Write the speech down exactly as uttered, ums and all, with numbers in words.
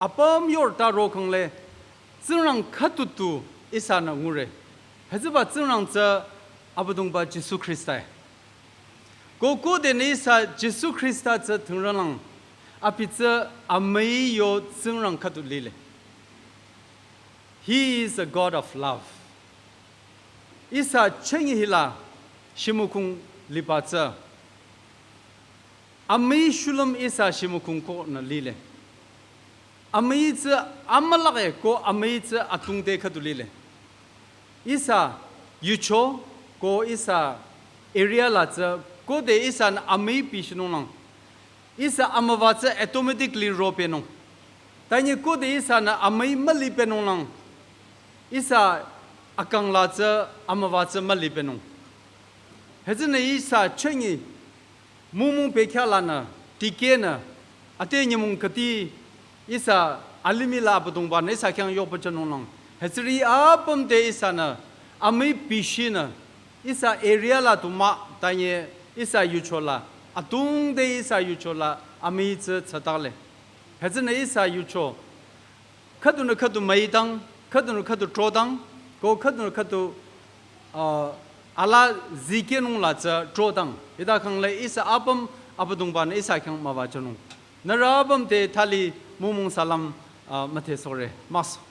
apüm yorta rokhang le, Tsingrang khütutu ihsanü ngure. Hütsüba Tsingrang tsü Abüdongba Jisu Khrista-e. Ko kodenü ihsa Jisu Khrista tsü thingranglang, abi tsü amüi yo Tsingrang khütu lile. He is a God of love. Ihsa chünye hila shimükhung liba tsü amüi shulüm ihsa shimükhung konü lile. Amüi tsü amülake ko amüi tsü atungte khütu lile. Ihsa yucho ko ihsa area la tsü kode ihsanü amüi pishinunglang, ihsa amüwa tsü automatically ropehnung. Tanye kode ihsanü amüi mülipehnunglang, ihsa akang la tsü amüwa tsü mülipehnung. Hütsünü ihsa chünye mümung pekya lanü, tikehnü, ate nyümong kati ihsa alimih la Abüdongba-nü ihsa khyang yopachanunglang. Hütsüri apüm te ihsanü amüi pishinü, ihsa area la tu mah, tanye ihsa yucho la, atungte ihsa yucho la amüi tsü thsatale. Hütsünü ihsa yucho khüdunü khüdu müitang, khüdunü khüdu trotang, ko khüdunü khüdu, uh, ala zikehnung la tsü trotang. Hita khangle ihsa apüm Abüdongba-nü ihsa khyang müwajünung. Nührü apüm te thali mümung salam, uh, müdhesohre. Müso.